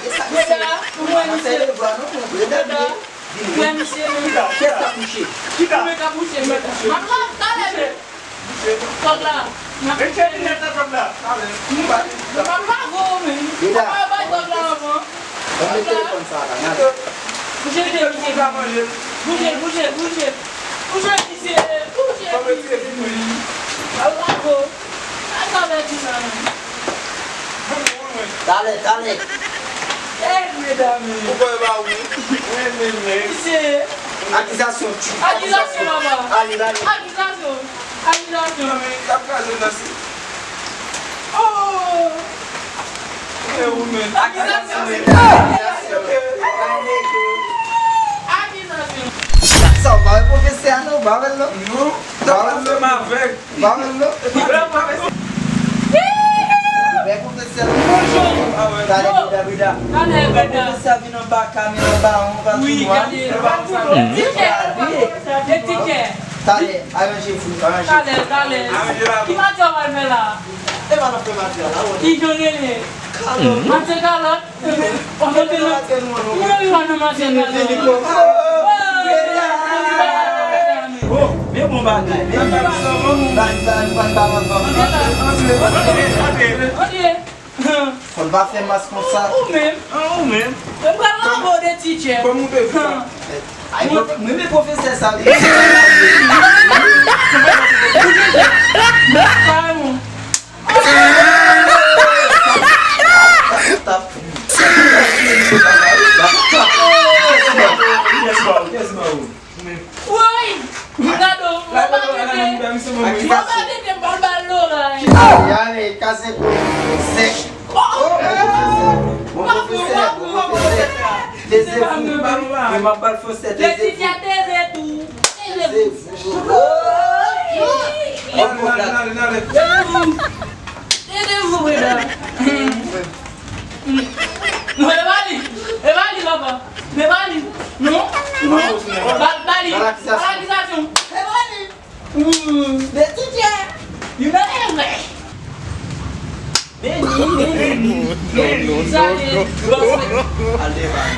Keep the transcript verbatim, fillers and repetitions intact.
Gade sa ki se. Ou wè misye? Ou wè misye menm? Kiyès k ap mouche? Ou menm k ap mouche menm. M ap la, talè menm. Kòb la. M ap mouche menm. M ap lave w menm. Ou pa bay kòb la anvan. Ban m met telefòn sa la, n ale. Bouje, bouje, bouje. Bouje, bouje, bouje. Bouje, misye. Bouje, misye. Al lave w. Al lave w. Talè, talè. Eh, medam. Ou kwè ba wi? Wi, men, men. Misye. Akizasyon, tchou. Akizasyon, papa. Ale, ale. Akizasyon. Akizasyon. Non, men, y ap kraze m nan si. Oh! E ou menm. Akizasyon. Akizasyon. Akizasyon. Sa w pa wè pwofesè a non, w pa wè l non. Non. Sa w pa wè l non. Avèg. Ba mwen non. Bèl pwofesè. Bonjou. Talè, Brida, Brida. Talè, Brida. Pwofesè a vin anba kamera, anba on, anba tou nwa. Wi, gade. Gade. Gade. Talè, aranje vou, aranje. Talè, talè. Ki matyè w al fè la? E pa nan fè matyè la, wè. Ki jan l rele? Kalòt. Matyè kalòt. Bon, men bon bagay. Fò n pa fè mas konsa. Ou menm. Ou menm. Mwen pral lave w de teacher. Kòman w te fè sa? Ay, mwen, mwen, men pwofesè sa, wi. Woy! Gado, mwen pa tete. Mwen pa tete, m pral ba l loray. Ale, kase kou sèch. Oh, oh, oh, oh. Bon pwofesè, bon pwofesè. Teze vou. Mwen m ap ba l fòs tèt. Letitia, teze tou. Teze vou. Teze vou. Teze vou, medam. Non, e pa li. E pa li, papa. E pa li. Non, non. Ba, ba li. Ba l akizasyon. Ba l akizasyon. E pa li. Hmm, de teacher. You know that way. Vini, vini, vini. Sa vle di, al devan.